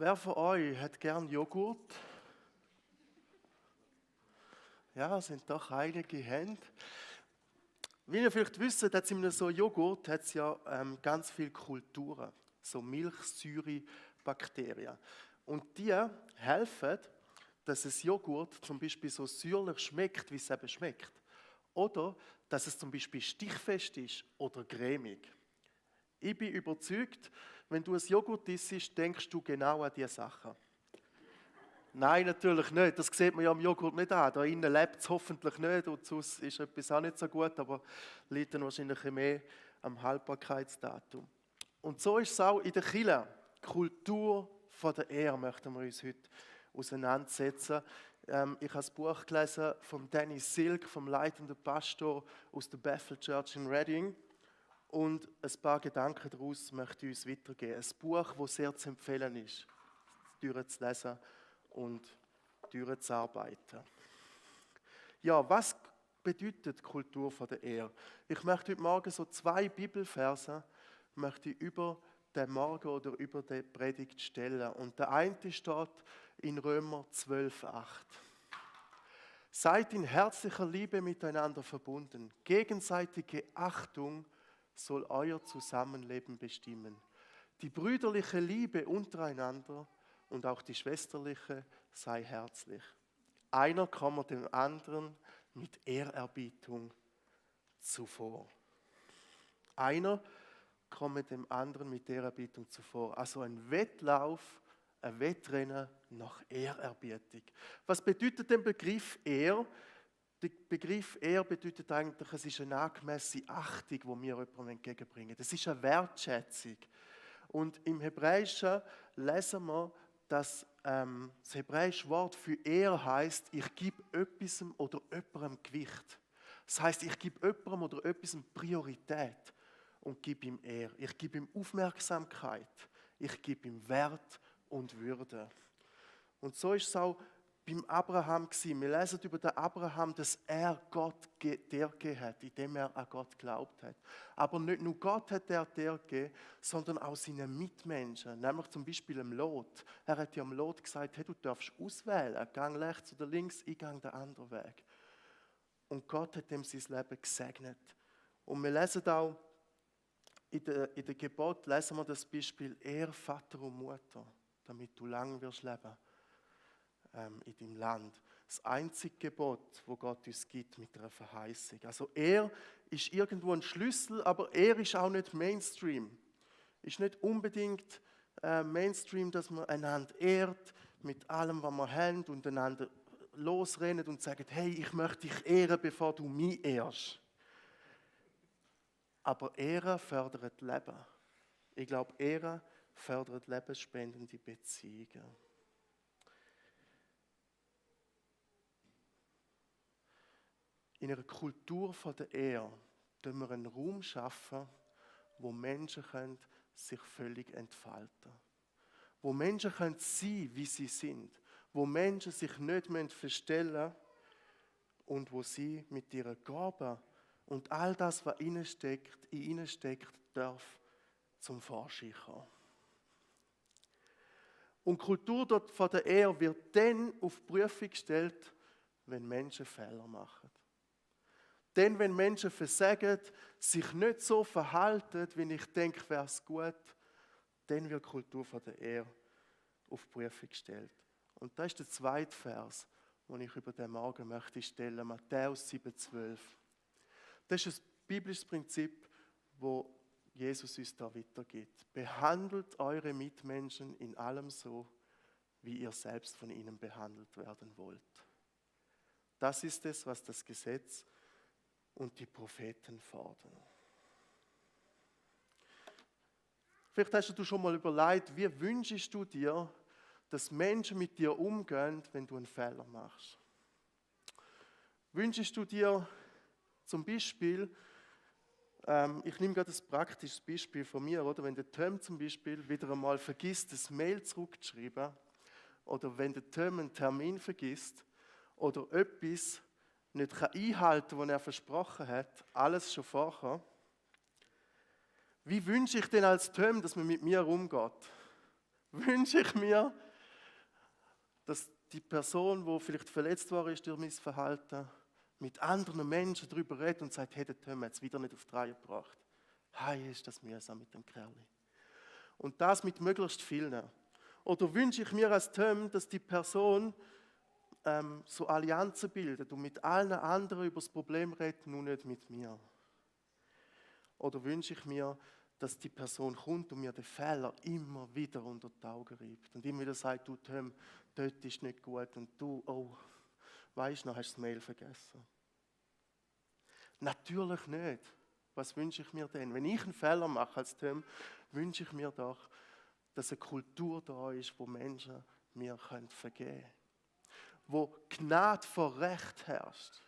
Wer von euch hat gern Joghurt? Ja, es sind doch einige Hände. Wie ihr vielleicht wisst, hat es in so Joghurt hat's ja ganz viele Kulturen, so Milchsäurebakterien. Und die helfen, dass es Joghurt zum Beispiel so säuerlich schmeckt, wie es eben schmeckt. Oder dass es zum Beispiel stichfest ist oder cremig. Ich bin überzeugt, wenn du ein Joghurt isst, denkst du genau an diese Sachen. Nein, natürlich nicht. Das sieht man ja am Joghurt nicht an. Da innen lebt es hoffentlich nicht und sonst ist etwas auch nicht so gut, aber liegt dann wahrscheinlich mehr am Haltbarkeitsdatum. Und so ist es auch in der Kirche. Die Kultur von der Ehre möchten wir uns heute auseinandersetzen. Ich habe das Buch gelesen von Danny Silk, vom leitenden Pastor aus der Bethel Church in Reading. Und ein paar Gedanken daraus möchte ich uns weitergeben. Ein Buch, das sehr zu empfehlen ist, durchzulesen und durchzuarbeiten. Ja, was bedeutet die Kultur der Ehre? Ich möchte heute Morgen so 2 Bibelverse möchte ich über den Morgen oder über die Predigt stellen. Und der eine steht in Römer 12,8. Seid in herzlicher Liebe miteinander verbunden. Gegenseitige Achtung soll euer Zusammenleben bestimmen. Die brüderliche Liebe untereinander und auch die schwesterliche sei herzlich. Einer komme dem anderen mit Ehrerbietung zuvor. Einer komme dem anderen mit Ehrerbietung zuvor. Also ein Wettlauf, ein Wettrennen nach Ehrerbietung. Was bedeutet der Begriff Ehr? Der Begriff Ehr bedeutet eigentlich, es ist eine angemessene Achtung, die wir jemandem entgegenbringen. Das ist eine Wertschätzung. Und im Hebräischen lesen wir, dass das hebräische Wort für Ehr heißt, ich gebe etwas oder jemandem Gewicht. Das heißt, ich gebe jemandem oder etwas Priorität und gebe ihm Ehr. Ich gebe ihm Aufmerksamkeit. Ich gebe ihm Wert und Würde. Und so ist es auch beim Abraham gewesen. Wir lesen über den Abraham, dass er Gott gegeben hat, indem er an Gott geglaubt hat. Aber nicht nur Gott hat er gegeben, sondern auch seinen Mitmenschen, nämlich zum Beispiel dem Lot. Er hat ja dem Lot gesagt, hey, du darfst auswählen, gang rechts oder links, ich gehe den anderen Weg. Und Gott hat ihm sein Leben gesegnet. Und wir lesen auch, in der Gebot lesen wir das Beispiel, Ehr Vater und Mutter, damit du lang wirst leben in deinem Land. Das einzige Gebot, wo Gott uns gibt mit einer Verheißung. Also er ist irgendwo ein Schlüssel, aber er ist auch nicht Mainstream. Ist nicht unbedingt Mainstream, dass man einander ehrt mit allem, was wir haben und einander losrennen und sagen, hey, ich möchte dich ehren, bevor du mich ehrst. Aber Ehre fördert Leben. Ich glaube, Ehre fördert lebensspendende Beziehungen. In einer Kultur der Ehre schaffen wir einen Raum, wo Menschen sich völlig entfalten können. Wo Menschen sein können, wie sie sind. Wo Menschen sich nicht verstellen müssen und wo sie mit ihrer Gabe und all das, was in ihnen steckt, darf zum Vorschein kommen. Und die Kultur der Ehre wird dann auf die Prüfung gestellt, wenn Menschen Fehler machen. Denn wenn Menschen versagen, sich nicht so verhalten, wie ich denke, wäre es gut, dann wird die Kultur der Ehre auf die Prüfung gestellt. Und das ist der zweite Vers, den ich über den Morgen möchte stellen, Matthäus 7,12. Das ist ein biblisches Prinzip, das Jesus uns da weitergibt. Behandelt eure Mitmenschen in allem so, wie ihr selbst von ihnen behandelt werden wollt. Das ist es, was das Gesetz und die Propheten fordern. Vielleicht hast du schon mal überlegt, wie wünschst du dir, dass Menschen mit dir umgehen, wenn du einen Fehler machst? Wünschst du dir zum Beispiel, ich nehme gerade ein praktisches Beispiel von mir, oder? Wenn der Tom zum Beispiel wieder einmal vergisst, das Mail zurückzuschreiben, oder wenn der Tom einen Termin vergisst, oder etwas nicht einhalten kann, was er versprochen hat, alles schon vorher. Wie wünsche ich denn als Tom, dass man mit mir umgeht? wünsche ich mir, dass die Person, die vielleicht verletzt worden ist durch mein Verhalten, mit anderen Menschen darüber redet und sagt, hey, der Tom hat es wieder nicht auf die Reihe gebracht. Hey, ist das mühsam mit dem Kerl. Und das mit möglichst vielen. Oder wünsche ich mir als Tom, dass die Person so Allianzen bildet und mit allen anderen über das Problem redet, nur nicht mit mir. Oder wünsche ich mir, dass die Person kommt und mir den Fehler immer wieder unter die Augen reibt und immer wieder sagt, du Tom, dort ist nicht gut und du, oh, weisst noch, hast du das Mail vergessen. Natürlich nicht. Was wünsche ich mir denn? Wenn ich einen Fehler mache als Tom, wünsche ich mir doch, dass eine Kultur da ist, wo Menschen mir vergeben können. Wo Gnade vor Recht herrscht.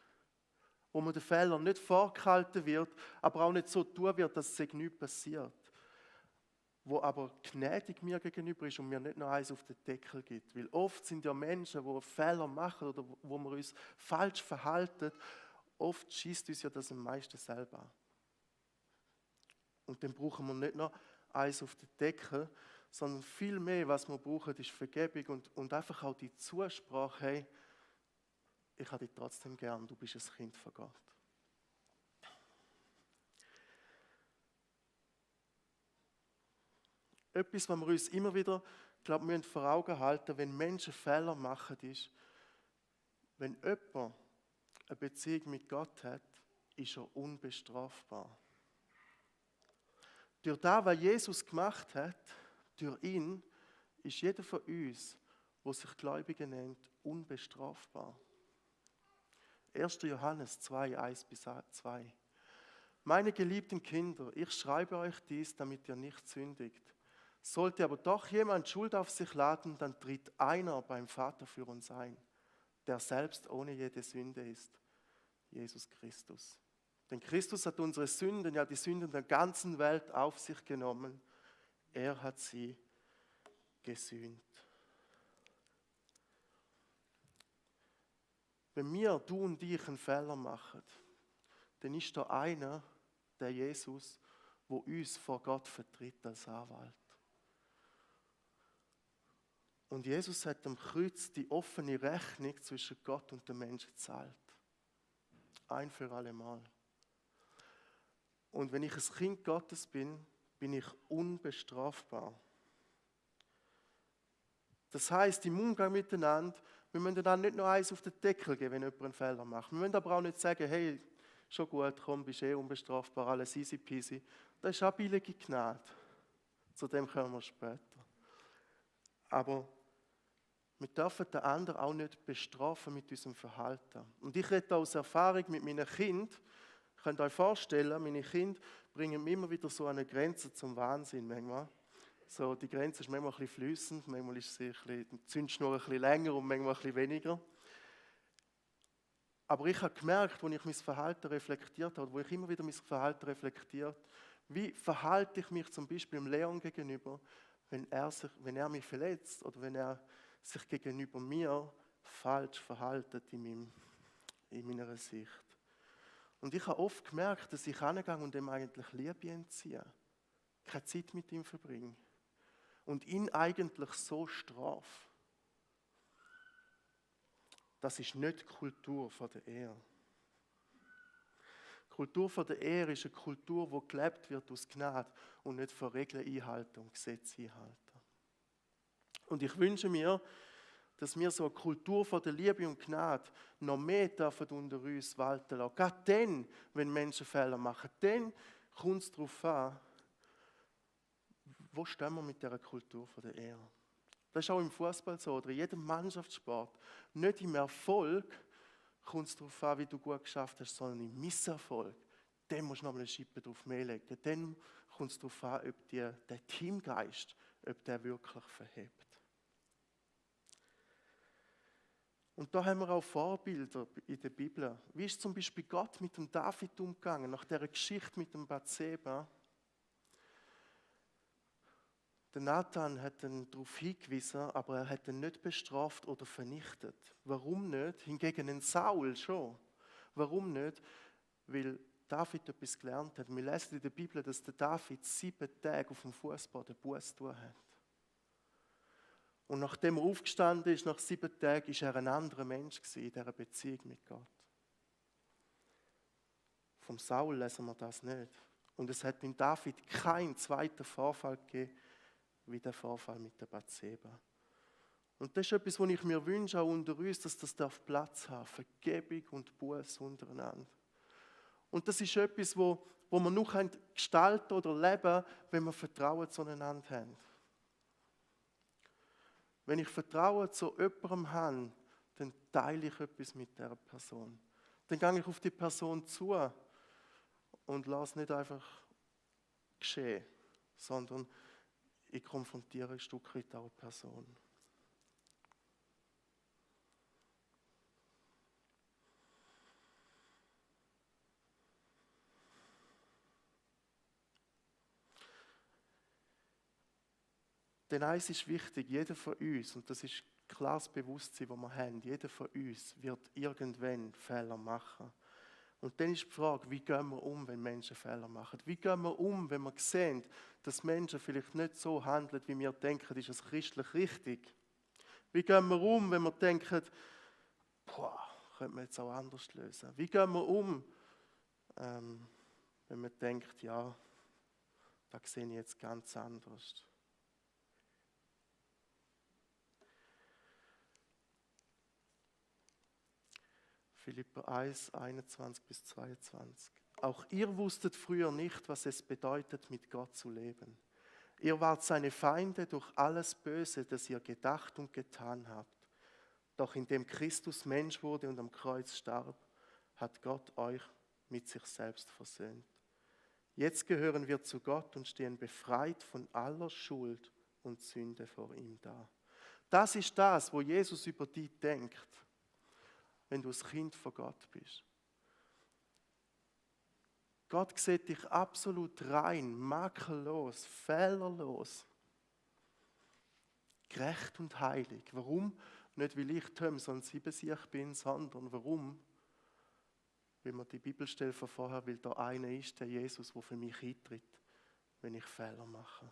Wo mir der Fehler nicht vorgehalten wird, aber auch nicht so tun wird, dass es nichts passiert. Wo aber gnädig mir gegenüber ist und mir nicht noch eins auf den Deckel gibt. Weil oft sind ja Menschen, die Fehler machen oder wo wir uns falsch verhalten, oft schießt uns ja das am meisten selber an. Und dann brauchen wir nicht noch eins auf den Deckel, sondern viel mehr, was wir brauchen, ist Vergebung und einfach auch die Zusprache, hey, ich habe dich trotzdem gern, du bist ein Kind von Gott. Etwas, was wir uns immer wieder, müssen vor Augen halten, wenn Menschen Fehler machen, ist, wenn jemand eine Beziehung mit Gott hat, ist er unbestrafbar. Durch das, was Jesus gemacht hat, durch ihn, ist jeder von uns, der sich Gläubige nennt, unbestrafbar. 1. Johannes 2, 1-2. Meine geliebten Kinder, ich schreibe euch dies, damit ihr nicht sündigt. Sollte aber doch jemand Schuld auf sich laden, dann tritt einer beim Vater für uns ein, der selbst ohne jede Sünde ist, Jesus Christus. Denn Christus hat unsere Sünden, ja die Sünden der ganzen Welt auf sich genommen. Er hat sie gesühnt. Wenn wir, du und ich, einen Fehler machen, dann ist da einer, der Jesus, der uns vor Gott vertritt als Anwalt. Und Jesus hat am Kreuz die offene Rechnung zwischen Gott und dem Menschen gezahlt. Ein für alle Mal. Und wenn ich ein Kind Gottes bin, bin ich unbestrafbar. Das heisst, im Umgang miteinander, wir müssen dann nicht noch eins auf den Deckel geben, wenn jemand einen Fehler macht. Wir müssen aber auch nicht sagen, hey, schon gut, komm, bist unbestrafbar, alles easy peasy. Das ist auch billige Gnade. Zu dem kommen wir später. Aber wir dürfen den anderen auch nicht bestrafen mit unserem Verhalten. Und ich rede aus Erfahrung mit meinen Kindern. Ihr könnt euch vorstellen, meine Kinder bringen mich immer wieder so an eine Grenze zum Wahnsinn manchmal. So, die Grenze ist manchmal ein bisschen fließend, manchmal ist sie die Zündschnur ein bisschen länger und manchmal ein bisschen weniger. Aber ich habe gemerkt, als ich mein Verhalten reflektiert habe, wo ich immer wieder mein Verhalten reflektiert, wie verhalte ich mich zum Beispiel dem Leon gegenüber, wenn er mich verletzt oder wenn er sich gegenüber mir falsch verhaltet in meiner Sicht. Und ich habe oft gemerkt, dass ich hingehe und ihm eigentlich Liebe entziehe, keine Zeit mit ihm verbringe und ihn eigentlich so strafe. Das ist nicht die Kultur der Ehe. Die Kultur der Ehe ist eine Kultur, die gelebt wird aus Gnade und nicht von Regeln einhalten und Gesetze einhalten. Und ich wünsche mir, dass wir so eine Kultur von der Liebe und Gnade noch mehr dürfen unter uns walten lassen. Gerade dann, wenn Menschen Fehler machen, dann kommt es darauf an, wo stehen wir mit dieser Kultur von der Ehe. Das ist auch im Fußball so oder in jedem Mannschaftssport. Nicht im Erfolg kommt es darauf an, wie du gut geschafft hast, sondern im Misserfolg. Dann musst du noch mal eine Schippe drauf mehr legen. Dann kommt es darauf an, ob der Teamgeist, ob der wirklich verhebt. Und da haben wir auch Vorbilder in der Bibel. Wie ist zum Beispiel Gott mit dem David umgegangen, nach dieser Geschichte mit dem Bathseba? Der Nathan hat ihn darauf hingewiesen, aber er hat ihn nicht bestraft oder vernichtet. Warum nicht? Hingegen den Saul schon. Warum nicht? Weil David etwas gelernt hat. Wir lesen in der Bibel, dass der David 7 Tage auf dem Fußboden Buße tun hat. Und nachdem er aufgestanden ist, nach 7 Tagen, ist er ein anderer Mensch gewesen in dieser Beziehung mit Gott. Vom Saul lesen wir das nicht. Und es hat in David keinen zweiten Vorfall gegeben, wie der Vorfall mit der Bathseba. Und das ist etwas, was ich mir wünsche, auch unter uns, dass das Platz haben darf. Vergebung und Buße untereinander. Und das ist etwas, wo wir nur gestalten oder leben, wenn wir Vertrauen zueinander haben. Wenn ich Vertrauen zu jemandem habe, dann teile ich etwas mit dieser Person. Dann gehe ich auf die Person zu und lasse nicht einfach geschehen, sondern ich konfrontiere ein Stück weit auch eine Person. Denn eins ist wichtig, jeder von uns, und das ist klares Bewusstsein, das wir haben, jeder von uns wird irgendwann Fehler machen. Und dann ist die Frage, wie gehen wir um, wenn Menschen Fehler machen? Wie gehen wir um, wenn wir sehen, dass Menschen vielleicht nicht so handeln, wie wir denken, ist es christlich richtig? Wie gehen wir um, wenn wir denken, könnte man jetzt auch anders lösen? Wie gehen wir um, wenn man denkt, ja, das sehe ich jetzt ganz anders? Philipper 1, 21-22. Auch ihr wusstet früher nicht, was es bedeutet, mit Gott zu leben. Ihr wart seine Feinde durch alles Böse, das ihr gedacht und getan habt. Doch indem Christus Mensch wurde und am Kreuz starb, hat Gott euch mit sich selbst versöhnt. Jetzt gehören wir zu Gott und stehen befreit von aller Schuld und Sünde vor ihm da. Das ist das, wo Jesus über dich denkt, wenn du ein Kind von Gott bist. Gott sieht dich absolut rein, makellos, fehlerlos, gerecht und heilig. Warum? Nicht, weil ich Tom so ein Siebensieg bin, sondern warum? Weil man die Bibelstelle von vorher, weil da einer ist, der Jesus, der für mich eintritt, wenn ich Fehler mache.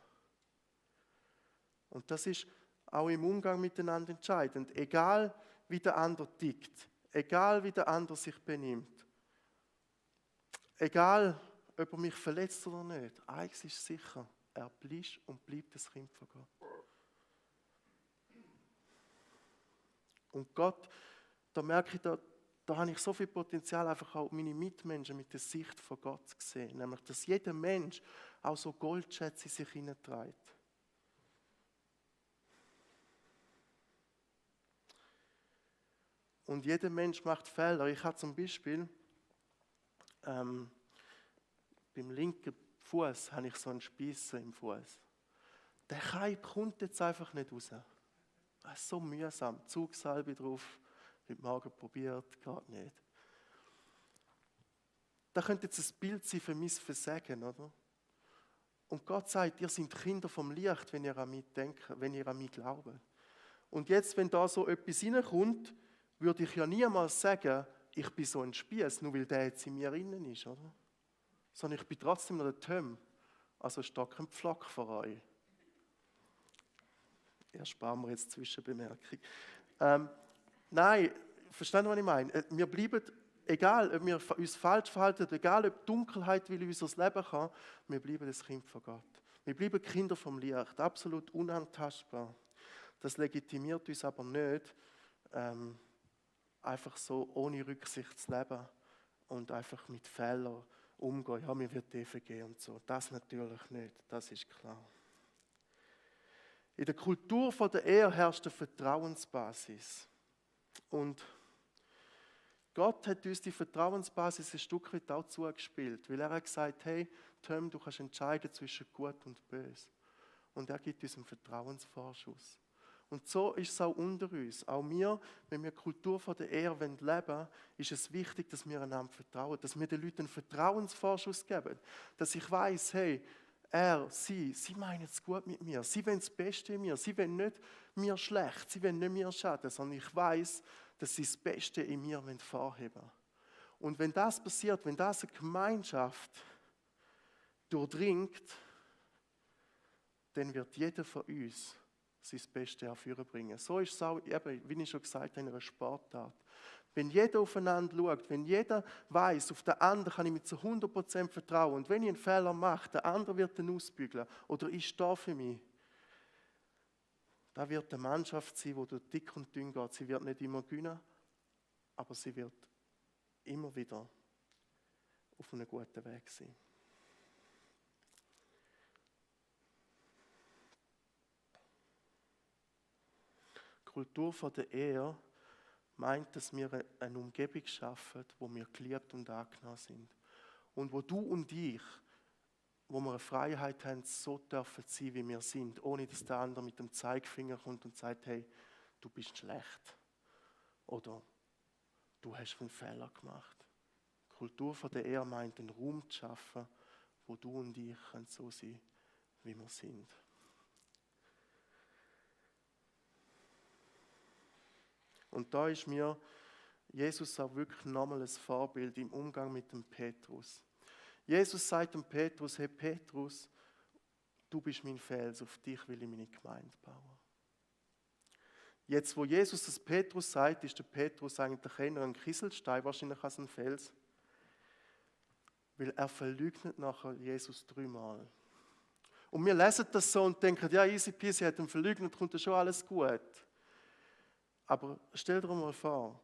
Und das ist auch im Umgang miteinander entscheidend. Egal, wie der andere tickt, egal, wie der andere sich benimmt, egal, ob er mich verletzt oder nicht, eins ist sicher, er bleibt und bleibt das Kind von Gott. Und Gott, da merke ich, da habe ich so viel Potenzial, einfach auch meine Mitmenschen mit der Sicht von Gott zu sehen. Nämlich, dass jeder Mensch auch so Goldschätze in sich hineinträgt. Und jeder Mensch macht Fehler. Ich habe zum Beispiel beim linken Fuß habe ich so einen Spießer im Fuß. Der Keim kommt jetzt einfach nicht raus. Das ist so mühsam. Zugsalbe drauf, heute Morgen probiert, geht nicht. Das könnte jetzt ein Bild sein für mein Versagen, oder? Und Gott sagt, ihr seid Kinder vom Licht, wenn ihr an mich denkt, wenn ihr an mich glaubt. Und jetzt, wenn da so etwas reinkommt, würde ich ja niemals sagen, ich bin so ein Spieß, nur weil der jetzt in mir innen ist, oder? Sondern ich bin trotzdem noch der Tom. Also steht kein Pflock vor euch. Ersparen wir jetzt Zwischenbemerkung. Nein, verstehen Sie, was ich meine? Wir bleiben, egal ob wir uns falsch verhalten, egal ob Dunkelheit will in unser Leben kann, wir bleiben das Kind von Gott. Wir bleiben Kinder vom Licht, absolut unantastbar. Das legitimiert uns aber nicht, einfach so ohne Rücksicht zu leben und einfach mit Fehlern umgehen. Ja, mir wird die vergehen und so. Das natürlich nicht, das ist klar. In der Kultur der Ehe herrscht eine Vertrauensbasis. Und Gott hat uns die Vertrauensbasis ein Stück weit auch zugespielt, weil er hat gesagt, hey, Tom, du kannst entscheiden zwischen Gut und Böse. Und er gibt uns einen Vertrauensvorschuss. Und so ist es auch unter uns. Auch wir, wenn wir die Kultur der Ehe leben wollen, ist es wichtig, dass wir einander vertrauen, dass wir den Leuten einen Vertrauensvorschuss geben. Dass ich weiss, hey, sie meinen es gut mit mir, sie wollen das Beste in mir, sie wollen nicht mir schlecht, sie wollen nicht mir schaden, sondern ich weiss, dass sie das Beste in mir vorheben wollen. Und wenn das passiert, wenn das eine Gemeinschaft durchdringt, dann wird jeder von uns sein Bestes hervorbringen. So ist es auch, eben, wie ich schon gesagt habe, in einer Sportart. Wenn jeder aufeinander schaut, wenn jeder weiß, auf den anderen kann ich mit zu 100% vertrauen und wenn ich einen Fehler mache, der andere wird den ausbügeln oder ich stehe für mich, da wird eine Mannschaft sein, die durch dick und dünn geht. Sie wird nicht immer gewinnen, aber sie wird immer wieder auf einem guten Weg sein. Die Kultur von der Ehe meint, dass wir eine Umgebung schaffen, wo wir geliebt und angenommen sind. Und wo du und ich, wo wir eine Freiheit haben, so dürfen sein, wie wir sind, ohne dass der andere mit dem Zeigefinger kommt und sagt, hey, du bist schlecht. Oder du hast einen Fehler gemacht. Die Kultur von der Ehe meint, einen Raum zu schaffen, wo du und ich so sein können, wie wir sind. Und da ist mir Jesus auch wirklich nochmal ein Vorbild im Umgang mit dem Petrus. Jesus sagt dem Petrus, hey Petrus, du bist mein Fels, auf dich will ich meine Gemeinde bauen. Jetzt, wo Jesus das Petrus sagt, ist der Petrus eigentlich eher ein Kieselstein, wahrscheinlich als ein Fels. Weil er verleugnet nachher Jesus 3-mal. Und wir lesen das so und denken, ja, easy peasy, hat ihn verleugnet, kommt ja schon alles gut. Aber stell dir mal vor,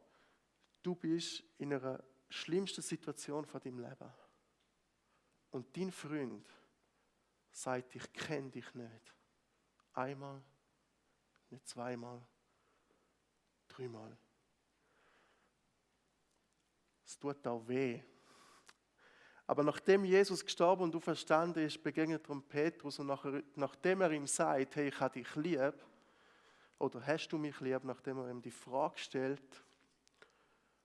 du bist in einer schlimmsten Situation von deinem Leben. Und dein Freund sagt, ich kenne dich nicht. Einmal, nicht zweimal, 3-mal. Es tut auch weh. Aber nachdem Jesus gestorben und auferstanden ist, begegnet er Petrus und nachdem er ihm sagt, hey, ich habe dich lieb, oder hast du mich lieb, nachdem er ihm die Frage stellt,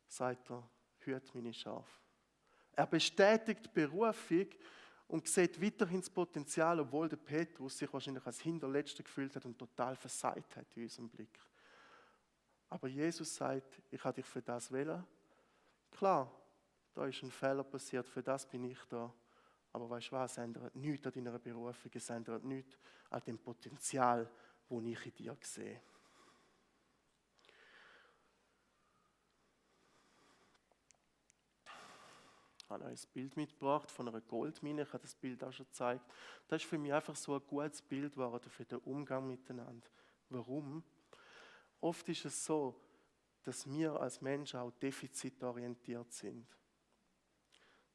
sagt er, hüte meine Schafe. Er bestätigt die Berufung und sieht weiterhin das Potenzial, obwohl der Petrus sich wahrscheinlich als Hinterletzter gefühlt hat und total versagt hat in unserem Blick. Aber Jesus sagt, ich habe dich für das wählen. Klar, da ist ein Fehler passiert, für das bin ich da. Aber weißt du was, es ändert nichts an deiner Berufung, es ändert nichts an dem Potenzial, das ich in dir sehe. Ich habe ein Bild mitgebracht von einer Goldmine, ich habe das Bild auch schon gezeigt. Das ist für mich einfach so ein gutes Bild geworden für den Umgang miteinander. Warum? Oft ist es so, dass wir als Menschen auch defizitorientiert sind.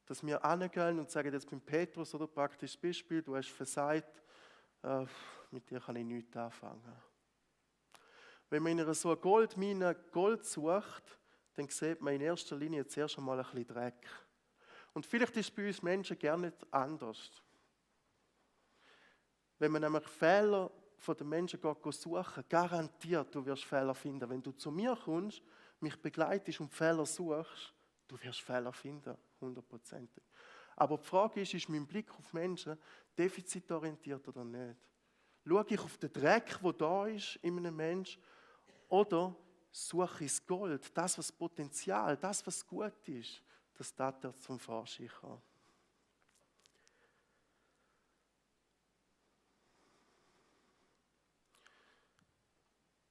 Dass wir hingehen und sagen, jetzt beim Petrus oder praktisches Beispiel, du hast versagt, mit dir kann ich nichts anfangen. Wenn man in einer so einer Goldmine Gold sucht, dann sieht man in erster Linie zuerst einmal ein bisschen Dreck. Und vielleicht ist es bei uns Menschen gar nicht anders. Wenn man nämlich Fehler von den Menschen suchen, garantiert, du wirst Fehler finden. Wenn du zu mir kommst, mich begleitest und Fehler suchst, du wirst Fehler finden, 100%. Aber die Frage ist mein Blick auf Menschen defizitorientiert oder nicht? Schaue ich auf den Dreck, der da ist in einem Menschen, oder suche ich das Gold, das Potenzial, das, was gut ist, dass das zum Vorschein kommt.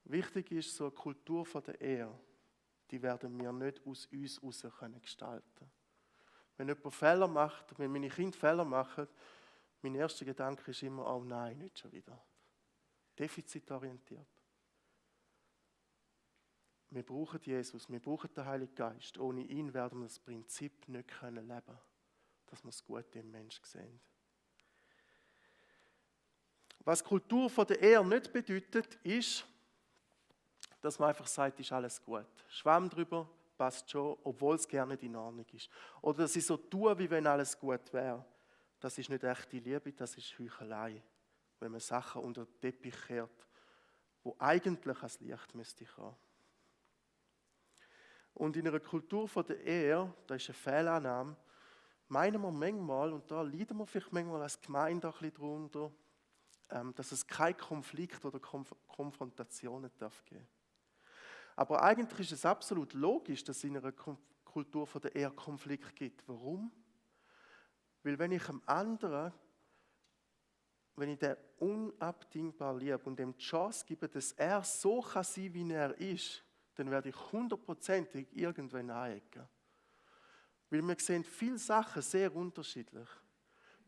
Wichtig ist so eine Kultur von der Ehe, die werden wir nicht aus uns heraus gestalten können. Wenn jemand Fehler macht, wenn meine Kinder Fehler machen, mein erster Gedanke ist immer, oh nein, nicht schon wieder. Defizitorientiert. Wir brauchen Jesus, wir brauchen den Heiligen Geist. Ohne ihn werden wir das Prinzip nicht leben können, dass wir das Gute im Menschen sehen. Was Kultur von der Ehe nicht bedeutet, ist, dass man einfach sagt, ist alles gut. Schwamm drüber, passt schon, obwohl es gerne nicht in Ordnung ist. Oder dass ich so tue, wie wenn alles gut wäre. Das ist nicht echte Liebe, das ist Heuchelei. Wenn man Sachen unter den Teppich kehrt, wo eigentlich ans Licht müsste kommen. Und in einer Kultur von der Ehe, da ist eine Fehlannahme, meinen wir manchmal, und da leiden wir vielleicht manchmal als Gemeinde ein bisschen drunter, dass es keinen Konflikt oder Konfrontationen darf geben. Aber eigentlich ist es absolut logisch, dass es in einer Kultur von der Ehe Konflikt gibt. Warum? Weil wenn ich dem anderen wenn ich den unabdingbar liebe und ihm die Chance gebe, dass er so kann sein, wie er ist, dann werde ich 100%ig irgendwann anecken. Weil wir sehen viele Sachen sehr unterschiedlich.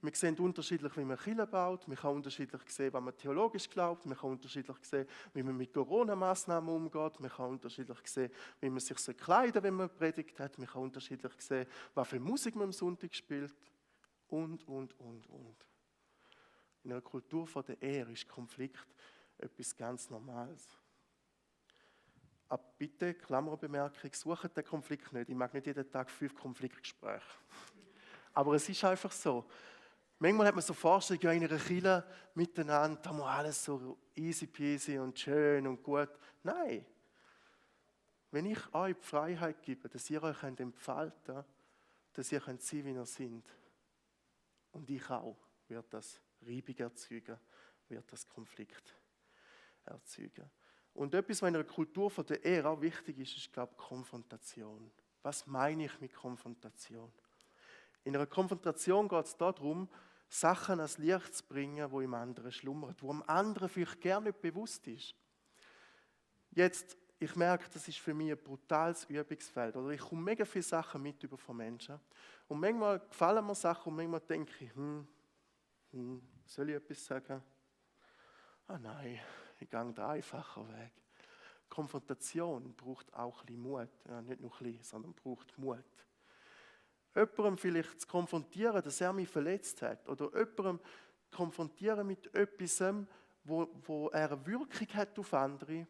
Wir sehen unterschiedlich, wie man Kirche baut, man kann unterschiedlich sehen, was man theologisch glaubt, man kann unterschiedlich sehen, wie man mit Corona-Massnahmen umgeht, man kann unterschiedlich sehen, wie man sich so kleidet, wenn man predigt hat, man kann unterschiedlich sehen, was für Musik man am Sonntag spielt und. In einer Kultur von der Ehre ist Konflikt etwas ganz Normales. Aber bitte, Klammerbemerkung, sucht den Konflikt nicht. Ich mag nicht jeden Tag 5 Konfliktgespräche. Aber es ist einfach so. Manchmal hat man so Vorstellungen, ja, in einer Kirche miteinander, da muss alles so easy peasy und schön und gut. Nein. Wenn ich euch die Freiheit gebe, dass ihr euch entfalten könnt, dass ihr sein könnt, wie ihr seid, und ich auch, wird das Reibung erzeugen, wird das Konflikt erzeugen. Und etwas, was in einer Kultur von der Ehre auch wichtig ist, ist, glaube ich, Konfrontation. Was meine ich mit Konfrontation? In einer Konfrontation geht es darum, Sachen ans Licht zu bringen, die im anderen schlummern, wo dem anderen vielleicht gar nicht bewusst ist. Jetzt, ich merke, das ist für mich ein brutales Übungsfeld. Oder ich komme mega viele Sachen mit über von Menschen. Und manchmal gefallen mir Sachen und manchmal denke ich, soll ich etwas sagen? Ah nein, ich gehe den einfachen Weg. Konfrontation braucht auch ein bisschen Mut. Ja, nicht nur ein bisschen, sondern braucht Mut. Jemandem vielleicht zu konfrontieren, dass er mich verletzt hat. Oder jemandem konfrontieren mit etwas, wo er eine Wirkung hat auf andere,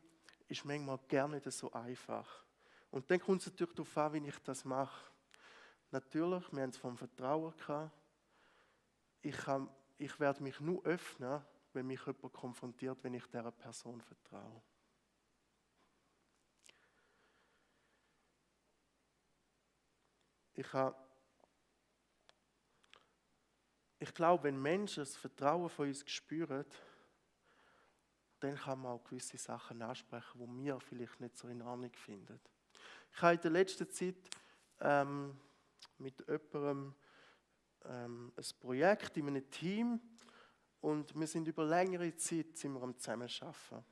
ist manchmal gar nicht so einfach. Und dann kommt es natürlich darauf an, wie ich das mache. Natürlich, wir haben es vom Vertrauen gehabt. Ich werde mich nur öffnen, wenn mich jemand konfrontiert, wenn ich dieser Person vertraue. Ich glaube, wenn Menschen das Vertrauen von uns spüren, dann kann man auch gewisse Sachen ansprechen, die wir vielleicht nicht so in Ordnung finden. Ich habe in der letzten Zeit mit jemandem ein Projekt in einem Team und wir sind über längere Zeit am Zusammenarbeiten.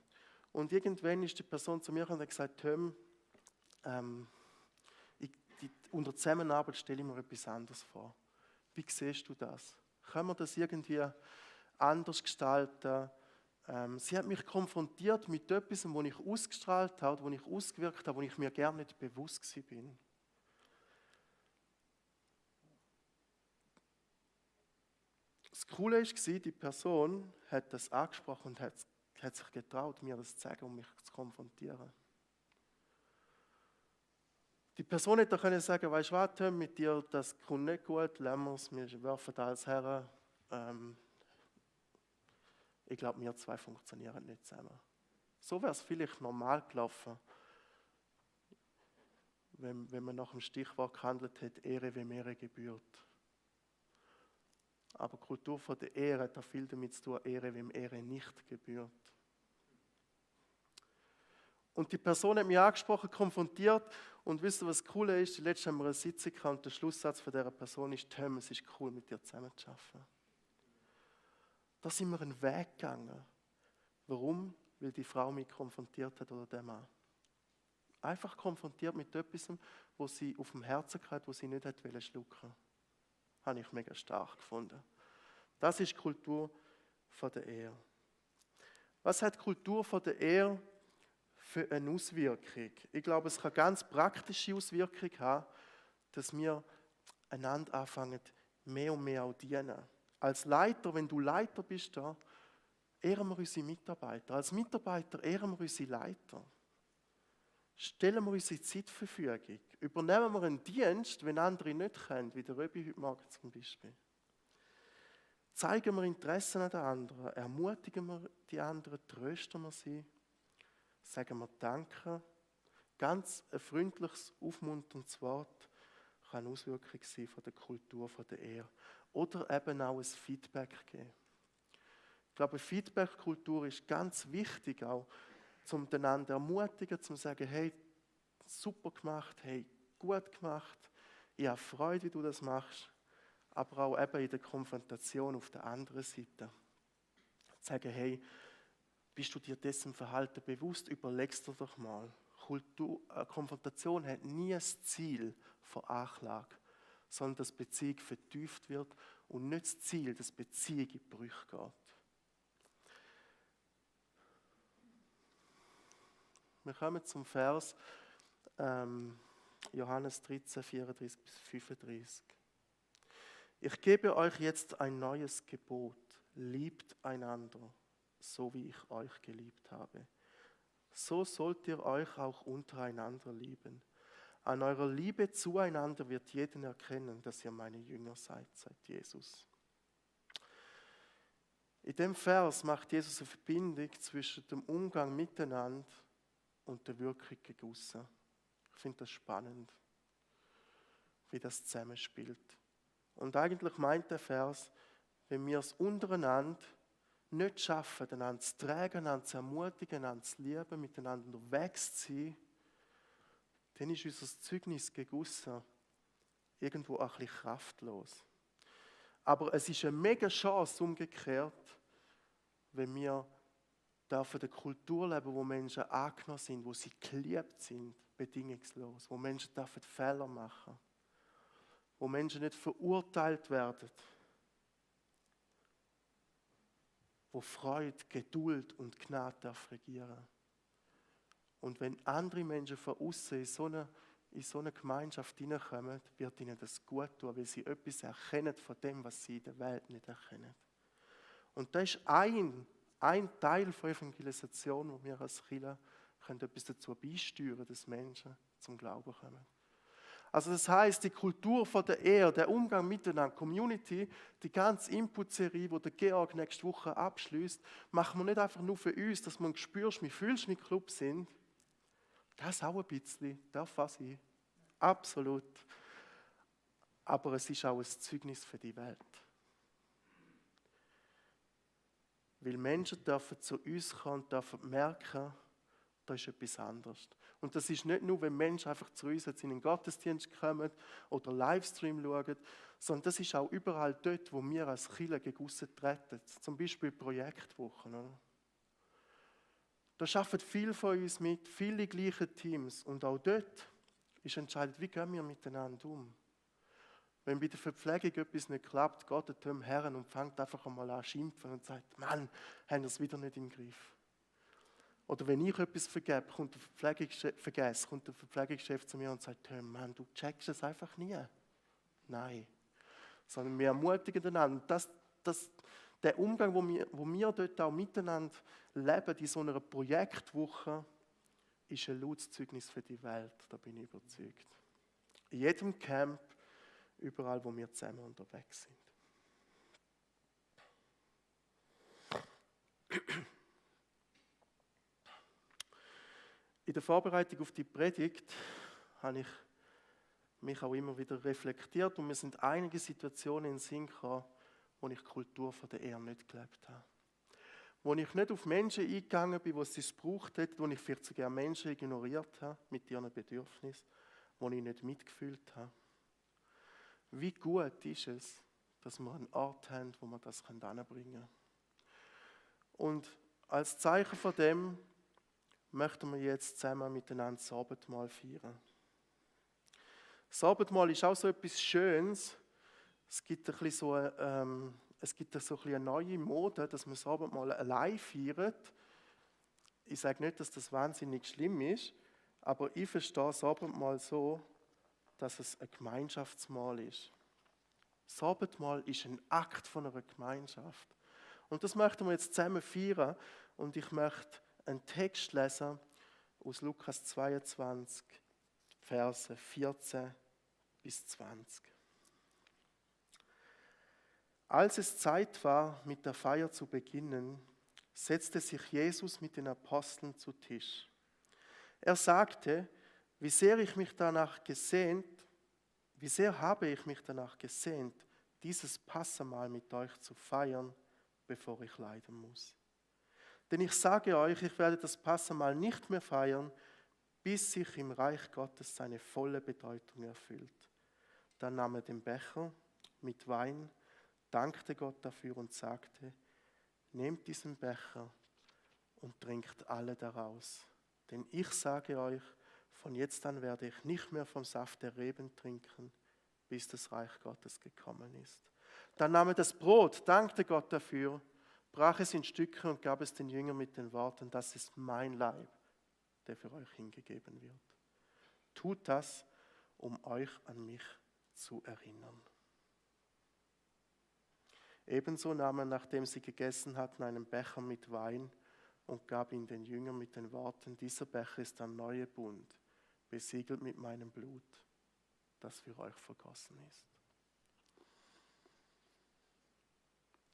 Und irgendwann ist die Person zu mir gekommen und hat gesagt, Tom, unter Zusammenarbeit stelle ich mir etwas anderes vor. Wie siehst du das? Können wir das irgendwie anders gestalten? Sie hat mich konfrontiert mit etwas, was ich ausgestrahlt habe, was ich ausgewirkt habe, wo ich mir gar nicht bewusst war. Das Coole war, die Person hat das angesprochen und hat sich getraut, mir das zu sagen und mich zu konfrontieren. Die Person hätte auch sagen, weißt du was, Tom, mit dir, das kommt nicht gut, lassen wir es, wir werfen alles her. Ich glaube, wir zwei funktionieren nicht zusammen. So wäre es vielleicht normal gelaufen, wenn man nach dem Stichwort gehandelt hätte, Ehre wem Ehre gebührt. Aber die Kultur von der Ehre hat auch viel damit zu tun, Ehre wem Ehre nicht gebührt. Und die Person hat mich angesprochen, konfrontiert und wisst ihr, was das Coole ist? Letztens haben wir eine Sitzung gehabt und der Schlusssatz von dieser Person ist, Tom, es ist cool, mit dir zusammen zu arbeiten. Da sind wir einen Weg gegangen. Warum? Weil die Frau mich konfrontiert hat oder der Mann. Einfach konfrontiert mit etwas, was sie auf dem Herzen hatte, was sie nicht schlucken wollte. Habe ich mega stark gefunden. Das ist die Kultur von der Ehre. Was hat die Kultur von der Ehre für eine Auswirkung? Ich glaube, es kann ganz praktische Auswirkungen haben, dass wir einander anfangen, mehr und mehr auch dienen. Als Leiter, wenn du Leiter bist, da, ehren wir unsere Mitarbeiter. Als Mitarbeiter ehren wir unsere Leiter. Stellen wir unsere Zeit zur Verfügung. Übernehmen wir einen Dienst, wenn andere nicht können, wie der Röbi heute Morgen zum Beispiel. Zeigen wir Interesse an den anderen, ermutigen wir die anderen, trösten wir sie, sagen wir Danke. Ganz ein freundliches, aufmunterndes Wort kann eine Auswirkung sein von der Kultur von der Ehre. Oder eben auch ein Feedback geben. Ich glaube, eine Feedback-Kultur ist ganz wichtig, auch um einander zu ermutigen, zu sagen, hey, super gemacht, hey, gut gemacht, ich habe Freude, wie du das machst, aber auch eben in der Konfrontation auf der anderen Seite. Sagen, hey, bist du dir dessen Verhalten bewusst? Überlegst du doch mal. Konfrontation hat nie das Ziel von Anklage, sondern dass Beziehung vertieft wird und nicht das Ziel, dass Beziehung in die Brüche geht. Wir kommen zum Vers Johannes 13, 34 bis 35. Ich gebe euch jetzt ein neues Gebot. Liebt einander, so wie ich euch geliebt habe. So sollt ihr euch auch untereinander lieben. An eurer Liebe zueinander wird jeden erkennen, dass ihr meine Jünger seid, sagt Jesus. In dem Vers macht Jesus eine Verbindung zwischen dem Umgang miteinander und der Wirkung gegen aussen. Ich finde das spannend, wie das zusammenspielt. Und eigentlich meint der Vers, wenn wir es untereinander nicht schaffen, einander zu tragen, einander zu ermutigen, einander zu lieben, miteinander unterwegs zu sein, dann ist unser Zeugnis gegen aussen irgendwo auch ein bisschen kraftlos. Aber es ist eine mega Chance umgekehrt, wenn wir dürfen eine Kultur leben, wo Menschen angenommen sind, wo sie geliebt sind, bedingungslos, wo Menschen dürfen Fehler machen, wo Menschen nicht verurteilt werden, wo Freude, Geduld und Gnade darf regieren. Und wenn andere Menschen von außen in so eine Gemeinschaft hineinkommen, wird ihnen das gut tun, weil sie etwas erkennen von dem, was sie in der Welt nicht erkennen. Und das ist ein Teil von Evangelisation, wo wir als Kirche etwas dazu beisteuern können, dass Menschen zum Glauben kommen. Also das heisst, die Kultur von der Ehe, der Umgang miteinander, Community, die ganze Input-Serie, die der Georg nächste Woche abschließt, machen wir nicht einfach nur für uns, dass man spürt, wie fühlst du mit Club sind. Das auch ein bisschen, darf was sein. Absolut. Aber es ist auch ein Zeugnis für die Welt. Weil Menschen dürfen zu uns kommen und dürfen merken, da ist etwas anderes. Und das ist nicht nur, wenn Menschen einfach zu uns jetzt in den Gottesdienst kommen oder Livestream schauen, sondern das ist auch überall dort, wo wir als Kirche gegen aussen treten. Zum Beispiel Projektwochen. Oder? Da arbeiten viele von uns mit, viele gleiche Teams. Und auch dort ist entscheidend, wie gehen wir miteinander um. Wenn bei der Verpflegung etwas nicht klappt, geht der Tom her und fängt einfach einmal an zu schimpfen und sagt, Mann, haben wir es wieder nicht im Griff. Oder wenn ich etwas vergesse, kommt der Verpflegungschef zu mir und sagt, hey Mann, du checkst es einfach nie. Nein. Sondern wir ermutigen einander. Der Umgang, wo wir dort auch miteinander leben, in so einer Projektwoche, ist ein lautes Zeugnis für die Welt, da bin ich überzeugt. In jedem Camp, überall, wo wir zusammen unterwegs sind. In der Vorbereitung auf die Predigt habe ich mich auch immer wieder reflektiert und mir sind einige Situationen in den Sinn gekommen, wo ich die Kultur von der Ehe nicht gelebt habe. Wo ich nicht auf Menschen eingegangen bin, die es gebraucht hat, wo ich vielleicht sogar Menschen ignoriert habe mit ihren Bedürfnissen, wo ich nicht mitgefühlt habe. Wie gut ist es, dass wir einen Ort haben, wo wir das hinbringen können. Und als Zeichen von dem möchten wir jetzt zusammen miteinander das Abendmahl feiern. Das Abendmahl ist auch so etwas Schönes. Es gibt so eine neue Mode, dass man das Abendmahl allein feiert. Ich sage nicht, dass das wahnsinnig schlimm ist, aber ich verstehe das Abendmahl so, dass es ein Gemeinschaftsmahl ist. Das Abendmahl ist ein Akt von einer Gemeinschaft. Und das möchten wir jetzt zusammen feiern. Und ich möchte einen Text lesen aus Lukas 22, Verse 14 bis 20. Als es Zeit war, mit der Feier zu beginnen, setzte sich Jesus mit den Aposteln zu Tisch. Er sagte, wie sehr habe ich mich danach gesehnt, dieses Passamahl mit euch zu feiern, bevor ich leiden muss. Denn ich sage euch, ich werde das Passamahl nicht mehr feiern, bis sich im Reich Gottes seine volle Bedeutung erfüllt. Dann nahm er den Becher mit Wein, dankte Gott dafür und sagte, nehmt diesen Becher und trinkt alle daraus. Denn ich sage euch, von jetzt an werde ich nicht mehr vom Saft der Reben trinken, bis das Reich Gottes gekommen ist. Dann nahm er das Brot, dankte Gott dafür, brach es in Stücke und gab es den Jüngern mit den Worten, das ist mein Leib, der für euch hingegeben wird. Tut das, um euch an mich zu erinnern. Ebenso nahm er, nachdem sie gegessen hatten, einen Becher mit Wein und gab ihn den Jüngern mit den Worten, dieser Becher ist der neue Bund, besiegelt mit meinem Blut, das für euch vergossen ist.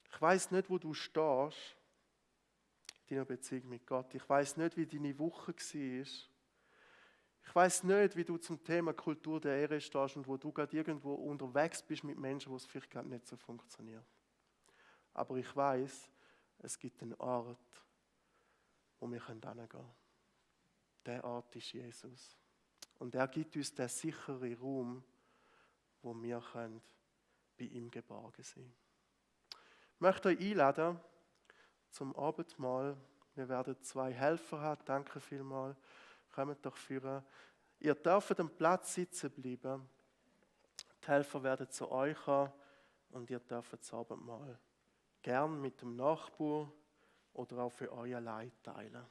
Ich weiß nicht, wo du stehst in deiner Beziehung mit Gott. Ich weiß nicht, wie deine Woche war. Ich weiß nicht, wie du zum Thema Kultur der Ehre stehst und wo du gerade irgendwo unterwegs bist mit Menschen, wo es vielleicht gerade nicht so funktioniert. Aber ich weiß, es gibt einen Ort, wo wir hingehen können. Der Ort ist Jesus. Und er gibt uns den sicheren Raum, wo wir bei ihm geborgen sein können. Ich möchte euch einladen zum Abendmahl. Wir werden 2 Helfer haben. Danke vielmals. Kommt doch führen. Ihr dürft am Platz sitzen bleiben. Die Helfer werden zu euch kommen und ihr dürft das Abendmahl gern mit dem Nachbar oder auch für euch allein teilen.